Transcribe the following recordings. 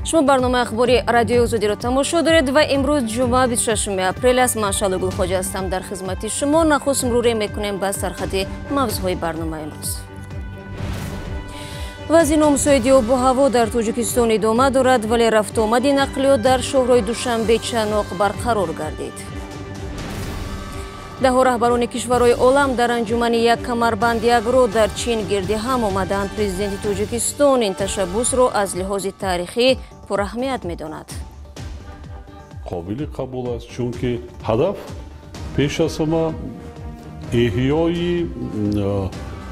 Шумо барномаи ахбори Радиои Озодиро тамошо доред ва имрӯз ҷумъа, 26 апрел аст. Ман Шаҳло Гулхоҷа ҳастам, дар хизмати шумо. Нахуст мурӯре мекунем ба сархати мавзӯъҳои барномаи имрӯз. Вазъи номусоиди обу ҳаво дар Тоҷикистон идома дорад, вале рафтуомади нақлиёт дар шоҳроҳи Душанбе Чаноқ барқарор гардид. Даҳо раҳбарони кишварҳои олам дар анҷумани «Як камарбанд, як роҳ» дар Чин гирди ҳам омаданд. Президенти Тоҷикистон ин ташаббусро аз лиҳози таърихӣ пураҳамият медонад. Қобили қабул аст, чунки ҳадаф пеш аз ҳама эҳёи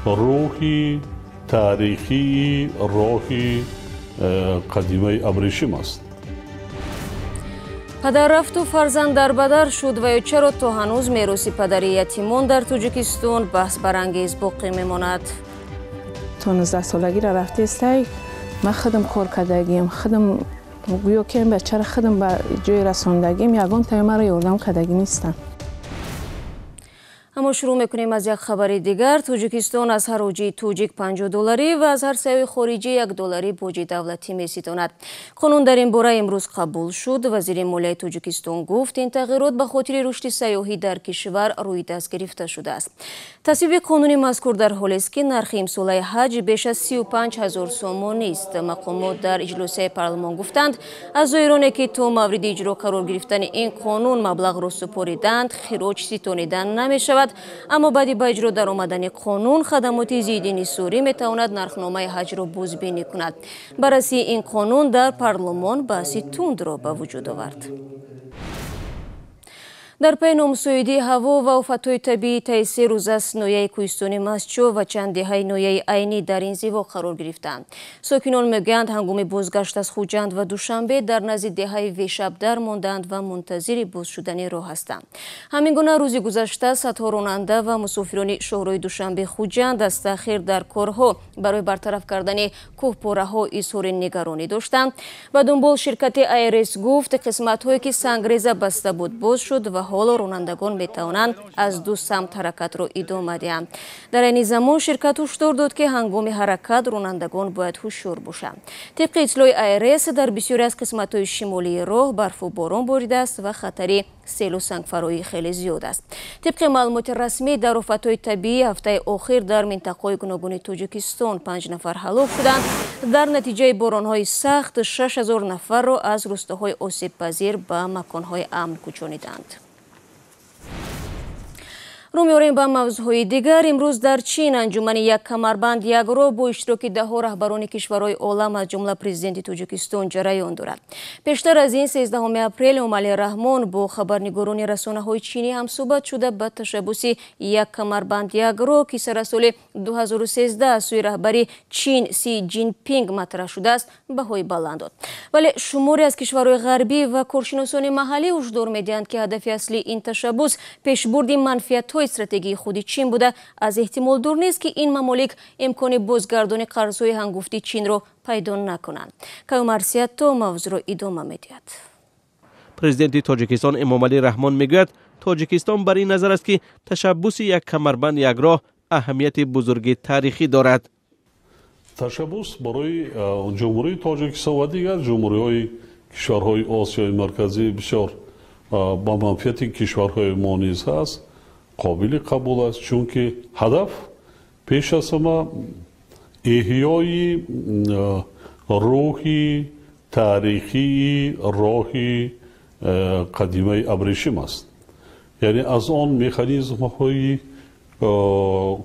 рӯҳи таърихии роҳи қадимаи абрешим аст. Падар рафту фарзанд дарбадар шуд ва ё чаро то ҳанӯз мероси падари ятимон дар Тоҷикистон баҳсбарангез боқӣ мемонад? То 19 солагиро рафтестай, ман худам кор кардагием, худам гӯё ки ин бачаро худам ба ҷое расондагием, ягон таи маро ёрдам кардагӣ нестам. Аммо шурӯъ мекунем аз як хабари дигар. Тоҷикистон аз ҳар ҳоҷии тоҷик 50 долларӣ ва аз ҳар сайёҳи хориҷӣ 1 долларӣ боҷи давлатӣ меситонад. Қонун дар ин бора имрӯз қабул шуд. Вазири молияи Тоҷикистон гуфт, ин тағйирот ба хотири рушди сайёҳӣ дар кишвар рӯи даст гирифта шудааст. Тасвиби қонуни мазкур дар ҳолест, ки нархи имсолаи ҳаҷ беш аз 35 000 сомонист. Мақомот дар иҷлосияи парлумон гуфтанд, аз зоироне, ки то мавриди иҷро қарор гирифтани ин қонун маблағро супориданд, хироҷ ситонида намешавад. Аммо баъди ба иҷро даромадани қонун хадамоти зидди инҳисорӣ метавонад нархномаи ҳаҷро бозбинӣ кунад. Баррасии ин қонун дар парлумон баҳси тундро ба вуҷуд овард. Дар пайи номусоидии ҳаво ва офатҳои табиӣ таи 3 рӯз аст ноҳияи кӯҳистони Мастчоҳ ва чанд деҳаи ноҳияи Айнӣ дар инзиво қарор гирифтаанд. Сокинон мегӯянд, ҳангоми бозгашт аз Хуҷанд ва Душанбе дар назди деҳаи Вешабдар мондаанд ва мунтазири боз шудани роҳ ҳастанд. Ҳамин гуна рӯзи гузашта садҳо ронанда ва мусофирони шоҳроҳи Душанбе Хуҷанд аз таъхир дар корҳо барои бартараф кардани кӯҳпораҳо изҳори нигаронӣ доштанд. Ба дунбол ширкати АРС гуфт, қисматҳое, ки сангреза баста буд, боз шуд ва ҳоло ронандагон метавонанд аз ду самт ҳаракатро идома диҳанд. Дар айни замон ширкат ҳушдор дод, ки ҳангоми ҳаракат ронандагон бояд ҳушёр бошанд. Тибқи иттилои АРС, дар бисёре аз қисматҳои шимолии роҳ барфу борон боридааст ва хатари селу сангфароӣ хеле зиёд аст. Тибқи маълумоти расмӣ, дар офатҳои табиӣ ҳафтаи охир дар минтақаҳои гуногуни Тоҷикистон панҷ нафар ҳалок шуданд. Дар натиҷаи боронҳои сахт 6000 нафарро аз рӯстоҳои осебпазир ба маконҳои амн кӯчониданд. Рӯ меорем ба мавзӯъҳои дигар. Имрӯз дар Чин анҷумани «Як камарбанд, як роҳ» бо иштироки даҳҳо раҳбарони кишварҳои олам, аз ҷумла президенти Тоҷикистон, ҷараён дорад. Пештар аз ин, 13 апрел, Эмомалӣ Раҳмон бо хабарнигорони расонаҳои чинӣ ҳамсӯҳбат шуда, ба ташаббуси «Як камарбанд, як роҳ», ки сара соли 2013 аз сӯи раҳбари Чин Си Ҷинпинг матраҳ шудааст, баҳои баланд дод. Вале шуморе аз кишварҳои ғарбӣ ва коршиносони маҳаллӣ ҳушдор медиҳанд, ки ҳадафи аслии ин ташаббус пешбурди манфиатҳои стратегии худи Чин буда, аз эҳтимол дур нест, ки ин мамолик имкони бозгардони қарзҳои ҳангуфти Чинро пайдо накунанд. Каюмарсият то мавзӯъро идома медиҳад. Президенти Тоҷикистон Эмомалӣ Раҳмон мегӯяд, Тоҷикистон бар ин назар аст, ки ташаббуси «Як камарбанд, як роҳ» аҳамияти бузурги таърихӣ дорад. Ташаббус барои Ҷумҳурии Тоҷикистон ва дигар ҷумҳуриҳои кишварҳои Осиёи Марказӣ бисёр ба манфиати кишварҳои мо низ ҳаст. Қобили қабул аст, чунки ҳадаф пеш аз ҳама эҳёи рӯҳи таърихии роҳи қадимаи абрешим аст, яъне аз он механизмҳои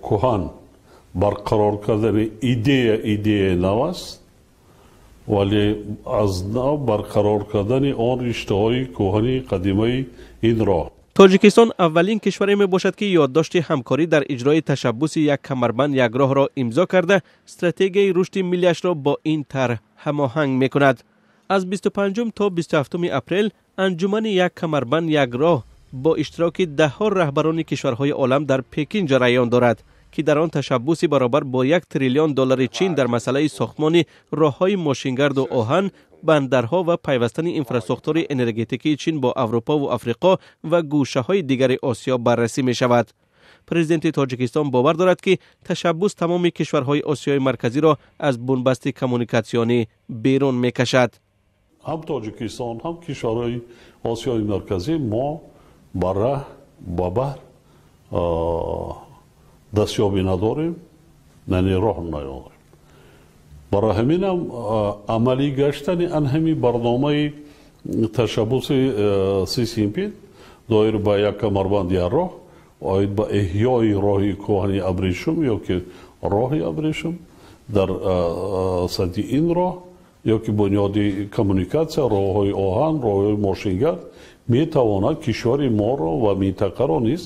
кӯҳан барқарор кардани идея. Идеяи нав аст, вале аз нав барқарор кардани он риштаҳои кӯҳани қадимаи ин роҳ. Тоҷикистон аввалин кишваре мебошад, ки ёддошти ҳамкорӣ дар иҷрои ташаббуси «Як камарбанд, як роҳ»-ро имзо карда, стратегияи рушди миллиашро бо ин тарҳ ҳамоҳанг мекунад. Аз 25 то 27 апрел анҷумани «Як камарбанд, як роҳ» бо иштироки даҳҳо раҳбарони кишварҳои олам дар Пекин ҷараён дорад, ки дар он ташаббуси баробар бо 1 триллион доллари Чин дар масъалаи сохтмони роҳҳои мошингарду оҳан, бандарҳо ва пайвастани инфрасохтори энергетикии Чин бо Аврупову Африқо ва гӯшаҳои дигари Осиё баррасӣ мешавад. Президенти Тоҷикистон бовар дорад, ки ташаббус тамоми кишварҳои Осиёи Марказиро аз бунбасти коммуникатсионӣ берун мекашад. Ҳам Тоҷикистон, ҳам кишварҳои Осиёи Марказӣ мо ба раҳ, ба баҳр дастёбӣ надорем, яъне роҳ надорем. Барои ҳаминам амалӣ гаштани ан ҳамин барномаи ташаббуси Си Сзинпин доир ба як камарбанд як роҳ, оид ба эҳёи роҳи кӯҳани абрешум ё ки роҳи абрешум дар сатҳи ин роҳ ё ки бунёди коммуникатсия, роҳҳои оҳан, роҳҳои мошингард метавонад кишвари моро ва минтақаро низ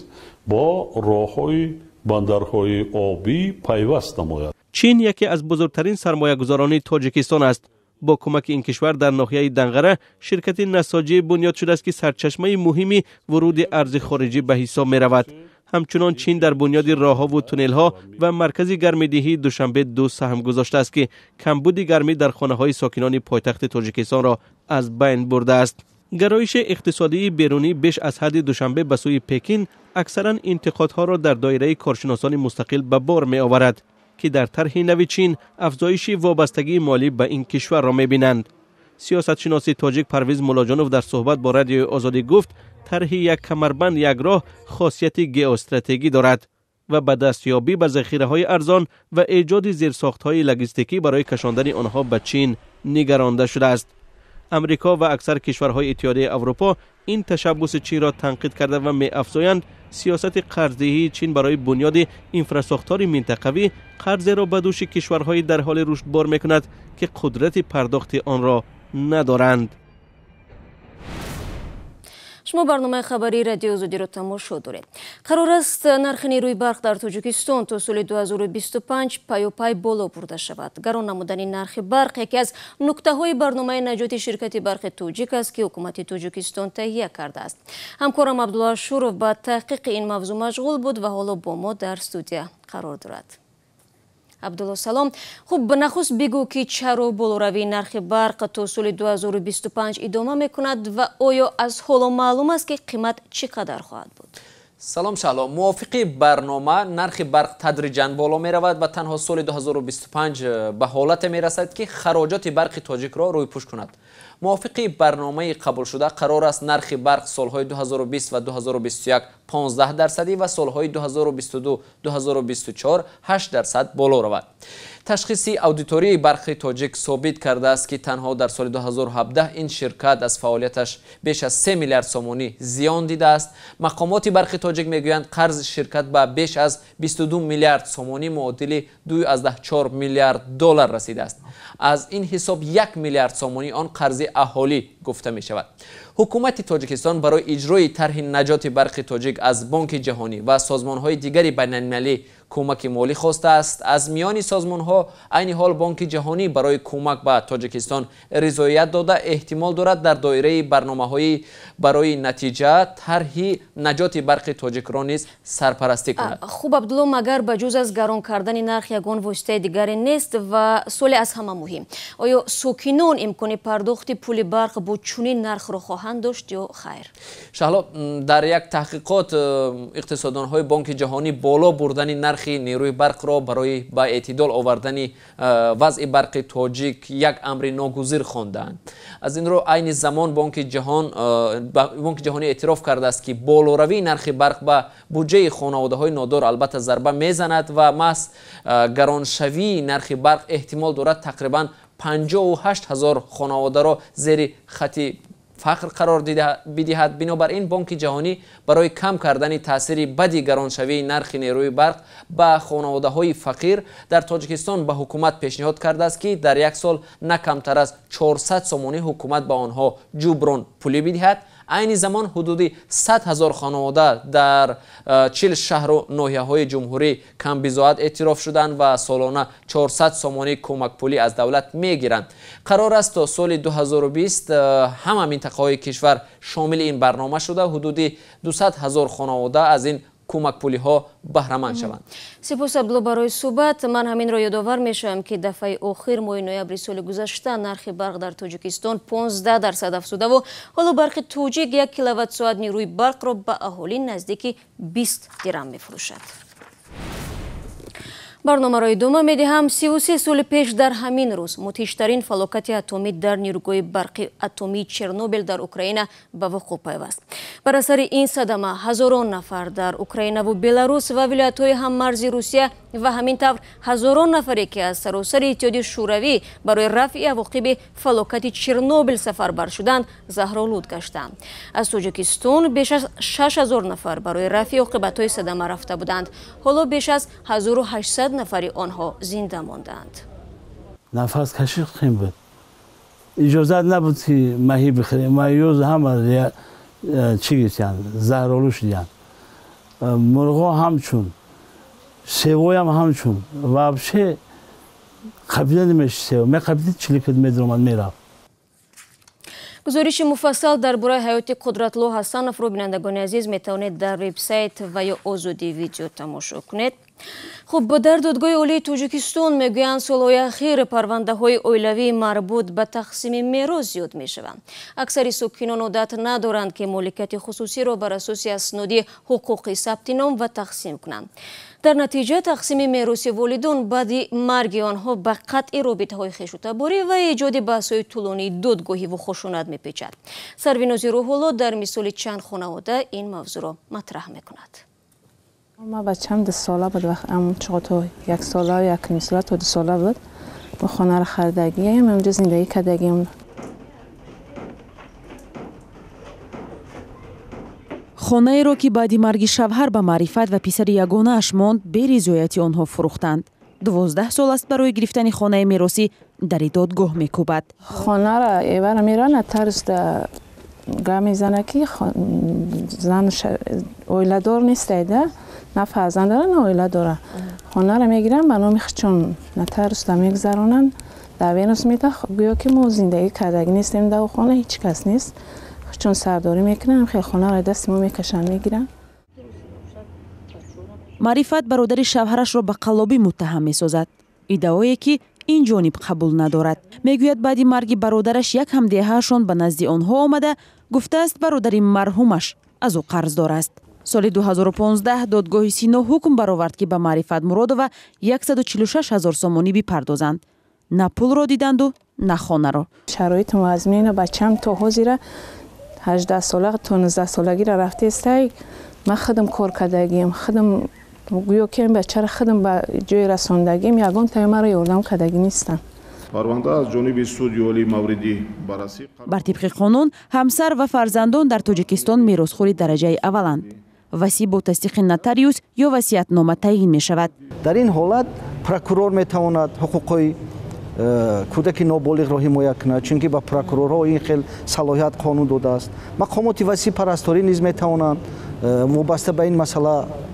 бо роҳҳои бандарҳои обӣ пайваст намояд. Чин яке аз бузургтарин сармоягузорони Тоҷикистон аст. Бо кӯмаки ин кишвар дар ноҳияи Данғара ширкати насоҷӣ бунёд шудааст, ки сарчашмаи муҳими вуруди арзи хориҷӣ ба ҳисоб меравад. Ҳамчунон Чин дар бунёди роҳҳову туннелҳо ва маркази гармидиҳии Душанбе ду саҳм гузоштааст, ки камбуди гармӣ дар хонаҳои сокинони пойтахти Тоҷикистонро аз байн бурдааст. Гароиши иқтисодии берунӣ беш аз ҳадди Душанбе ба сӯи Пекин аксаран интиқодҳоро дар доираи коршиносони мустақил ба бор меоварад, ки дар тарҳи нави Чин афзоиши вобастагии молӣ ба ин кишварро мебинанд. Сиёсатшиноси тоҷик Парвиз Муллоҷонов дар суҳбат бо Радиои Озодӣ гуфт, тарҳи як камарбанд як роҳ хосияти геостратегӣ дорад ва ба дастёбӣ ба захираҳои арзон ва эҷоди зерсохтҳои логистикӣ барои кашондани онҳо ба Чин нигаронда шудааст. Амрико ва аксар кишварҳои Иттиҳодияи Аврупо ин ташаббуси Чинро танқид карда ва меафзоянд, сиёсати қарздиҳии Чин барои бунёди инфрасохтори минтақавӣ қарзеро ба дӯши кишварҳои дар ҳоли рушд бор мекунад, ки қудрати пардохти онро надоранд. Шумо барномаи хабарии Радиои Озодиро тамошо доред. Қарор аст нархи нерӯи барқ дар Тоҷикистон то соли 2025 паёпай боло бурда шавад. Гарон намудани нархи барқ яке аз нуктаҳои барномаи наҷоти ширкати барқи тоҷик аст, ки ҳукумати Тоҷикистон таҳия кардааст. Ҳамкорам Абдулло Ашуров ба таҳқиқи ин мавзӯъ машғул буд ва ҳоло бо мо дар студия қарор дорад. Абдулло, салом. Хуб, нахуст бигӯ, ки чаро болоравии нархи барқ то соли 2025 идома мекунад ва оё аз ҳоло маълум аст, ки қимат чӣ қадар хоҳад буд? Салом, Шаҳло. Мувофиқи барнома нархи барқ тадриҷан боло меравад ва танҳо соли 2025 ба ҳолате мерасад, ки хароҷоти барқи тоҷикро рӯйпӯш кунад. Мувофиқи барномаи қабулшуда қарор аст нархи барқ солҳои 2020 ва 2021 15% ва солҳои 2022-2024 8% боло равад. Ташхиси аудиторияи барқи тоҷик собит кардааст, ки танҳо дар соли 2017 ин ширкат аз фаъолияташ беш аз 3 миллиард сомонӣ зиён дидааст. Мақомоти барқи тоҷик мегӯянд, қарзи ширкат ба беш аз 22 миллиард сомонӣ, муодили 2,4 миллиард доллар расидааст. Аз ин ҳисоб 1 миллиард сомонӣ он қарзи аҳолӣ гуфта мешавад. Ҳукумати Тоҷикистон барои иҷрои тарҳи наҷоти барқи тоҷик аз Бонки Ҷаҳонӣ ва созмонҳои дигари байналмилалӣ кӯмаки молӣ хостааст. Аз миёни созмонҳо айни ҳол Бонки Ҷаҳонӣ барои кӯмак ба Тоҷикистон ризоят дода, эҳтимол дорад дар доираи барномаҳои барои натиҷа тарҳи наҷоти барқи тоҷикро низ сарпарастӣ кунад. Хуб, Абдулло, магар ба ҷуз аз гарон кардани нарх ягон воситаи дигаре нест? Ва суоле аз ҳама муҳим, оё сокинон имкони пардохти пули барқ бо чунин нархро хоҳанд дошт ё хайр? Шаҳло, дар як таҳқиқот иқтисоддонҳои Бонки Ҷаҳонӣ боло бурдани нархи нерӯи барқро барои ба эътидол овардани вазъи барқи тоҷик як амри ногузир хондаанд. Аз ин рӯ айни замон Бонки Ҷаҳонӣ эътироф кардааст, ки болоравии нархи барқ ба буҷаи хонаводаҳои нодор албатта зарба мезанад ва маҳз гароншавии нархи барқ эҳтимол дорад тақрибан 58 ҳазор хонаводаро зери хати фақр қарор бидиҳад. Бинобар ин Бонки Ҷаҳонӣ барои кам кардани таъсири бади гароншавии нархи нерӯи барқ ба хонаводаҳои фақир дар Тоҷикистон ба ҳукумат пешниҳод кардааст, ки дар як сол на камтар аз 400 сомонӣ ҳукумат ба онҳо ҷуброн пулӣ бидиҳад. Айни замон ҳудуди 100 ҳазор хонавода дар 40 шаҳру ноҳияҳои ҷумҳурӣ камбизоат эътироф шуданд ва солона 400 сомонӣ кӯмакпулӣ аз давлат мегиранд. Қарор аст то соли 2020 ҳама минтақаҳои кишвар шомили ин барнома шуда, ҳудуди 200 ҳазор хонавода аз ин кӯмакпулиҳо баҳраманд шаванд. Сипос, Абдулло, барои суҳбат. Ман ҳаминро ёдовар мешавам, ки дафъаи охир моҳи ноябри соли гузашта нархи барқ дар Тоҷикистон 15% афзудаву ҳоло барқи тоҷик 1 киловатт-соат нерӯи барқро ба аҳолӣ наздики 20 дирам мефурӯшад. Барномаро идома медиҳам. 33 соли пеш дар ҳамин рӯз мудҳиштарин фалокати атомӣ дар нирӯгоҳи барқи атомии Чернобил дар Украина ба вуқӯъ пайваст. Бар асари ин садама ҳазорон нафар дар Украинаву Беларус ва вилоятҳои ҳаммарзи Русия ва ҳамин тавр ҳазорон нафаре ки аз саросари Иттиҳоди Шӯравӣ барои рафъи авоқиби фалокати Чернобил сафарбар шуданд, заҳролуд гаштанд. Аз Тоҷикистон беш аз 6000 нафар барои рафъи оқибатҳои садама рафта буданд. Ҳоло беш аз 1800 нафари онҳо зинда монданд. Нафаскашӣ қин буд. Иҷозат набуд ки маҳӣ бихӯрем. Маҳиёз ҳама чӣ гирифтанд, заҳролуд шуданд. Мурғо ҳамчун, севоям ҳамчун. Вообще қабида намешид сево. Меқабидид 40 километр омад мерафт. Гузориши муфассал дар бораи ҳаёти Қудратлло Ҳасановро, бинандагони азиз, метавонед дар вебсайт ва ё Озодӣ видео тамошо кунед. Хуб, дар Додгоҳи Олии Тоҷикистон мегӯянд, солҳои ахир парвандаҳои оилавии марбут ба тақсими мерос зиёд мешаванд. Аксари сокинон одат надоранд, ки моликияти хусусиро бар асоси асноди ҳуқуқӣ сабти ном ва тақсим кунанд. Дар натиҷа тақсими мероси волидон баъди марги онҳо ба қатъи робитаҳои хешутаборӣ ва эҷоди баҳсҳои тӯлонии додгоҳиву хушунат мепечад. Сарвинози Рӯҳулло дар мисоли чанд хонавода ин мавзӯъро матраҳ мекунад. Ма бачам 2 сола буд, вақт то 1 сола, 1.5 сола то 2 сола буд. Мо хонаро харидагием, онҷо зиндагӣ кардагием. Хонаеро ки баъди марги шавҳар ба маърифат ва писари ягонааш монд, беризояти онҳо фурӯхтанд. 12 сол аст барои гирифтани хонаи меросӣ дари додгоҳ мекӯбад. Хонаро эвара мерана тарс да га мезана ки зан оиладор нестайда, на фарзанд дора, на оила дора. Хонаро мегиранд ба номи хичон нотариус да мегузаронанд, доверенность медиҳанд, гӯё ки мо зиндагӣ кардагӣ нестем дар хона, ҳеҷ кас нест. Чун сардорӣ мекунанд, хеле хонаро дасти мо мекашанд, мегиранд. Маърифат бародари шавҳарашро ба қаллобӣ муттаҳам месозад. Иддаое ки ин ҷониб қабул надорад. Мегӯяд баъди марги бародараш як ҳамдеҳаашон ба назди онҳо омада, гуфтааст бародари марҳумаш аз ӯ қарздор аст. Соли 2015 додгоҳи Сино ҳукм баровард, ки ба Маърифат Муродова 146 ҳазор сомонӣ бипардозанд. На пулро диданду, на хонаро. Шароити муазмина бачам то ҳозира 18 сола то 19 солагиро рафтестай. Ман худам кор кардагием, худам гӯё ки бачаро худам ба ҷои расондагием, ягон тайм маро ёрдам кардагӣ нестам. Парванда аз ҷониби суди олӣ мавриди баррасӣ. Бар тибқи қонун, ҳамсар ва фарзандон дар Тоҷикистон меросхӯри дараҷаи авваланд. Васӣ бо тасдиқи нотариус ё васиятнома таъйин мешавад. Дар ин ҳолат прокурор метавонад ҳуқуқҳои кӯдаки ноболиғро ҳимоя кунад, чунки ба прокурорҳо ин хел салоҳият қонун додааст. Мақомоти васии парасторӣ низ метавонанд вобаста ба ин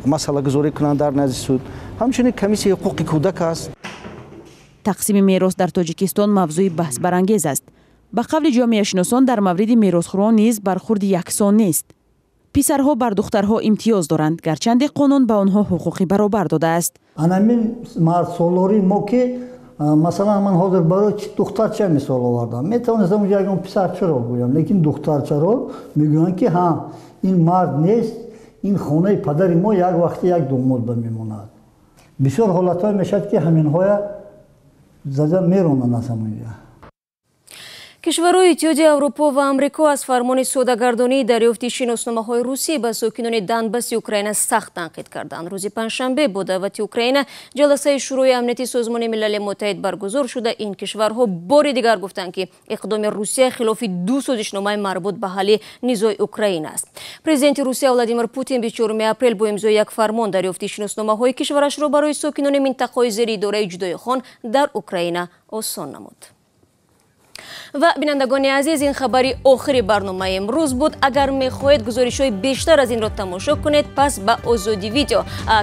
масъалагузорӣ кунанд дар назди суд. Ҳамчунин комиссияи ҳуқуқи кӯдак аст. Тақсими мерос дар Тоҷикистон мавзӯи баҳсбарангез аст. Ба қавли ҷомеашиносон, дар мавриди меросхӯрон низ бархурди яксон нест. Писарҳо бар духтарҳо имтиёз доранд, гарчанде қонун ба онҳо ҳуқуқи баробар додааст. Анамин мардсолории мо ки масалан ман ҳозир барои духтарча мисол овардам, метавонистам унҷо ягон писарчаро гӯям, лекин духтарчаро мегӯянд ки ҳа, ин мард нест, ин хонаи падари мо як вақте як домод ба мемонад. Бисёр ҳолатҳое мешавад ки ҳаминҳоя зада меронанд аз ҳамонҷо. Кишварҳои Иттиҳоди Аврупо ва Амрико аз фармони содагардонии дарёфти шиносномаҳои русӣ ба сокинони Донбасси Украина сахт танқид карданд. Рӯзи панҷшанбе бо даъвати Украина ҷаласаи Шӯрои амнияти Созмони Милали Муттаҳид баргузор шуда. Ин кишварҳо бори дигар гуфтанд, ки иқдоми Русия хилофи ду созишномаи марбут ба ҳалли низои Украина аст. Президенти Русия Владимир Путин 24 апрел бо имзои як фармон дарёфти шиносномаҳои кишварашро барои сокинони минтақаҳои зери идораи ҷудоихон дар Украина осон намуд. Ва бинандагони азиз, ин хабари охири барномаи имрӯз буд. Агар мехоҳед гузоришҳои бештар аз инро тамошо кунед, пас ба Озодӣ видео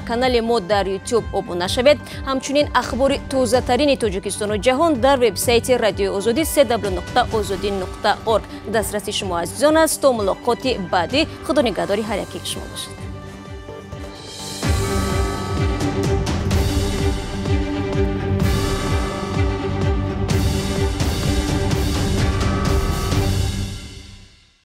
канали мо дар YouTube обуна шавед. Ҳамчунин ахбори тозатарини Тоҷикистону ҷаҳон дар вебсайти Радиои Озодӣ www.ozodi.org дастраси шумо азизон аст. То мулоқоти баъдӣ, худо нигаҳдори ҳар яке шумо бошад.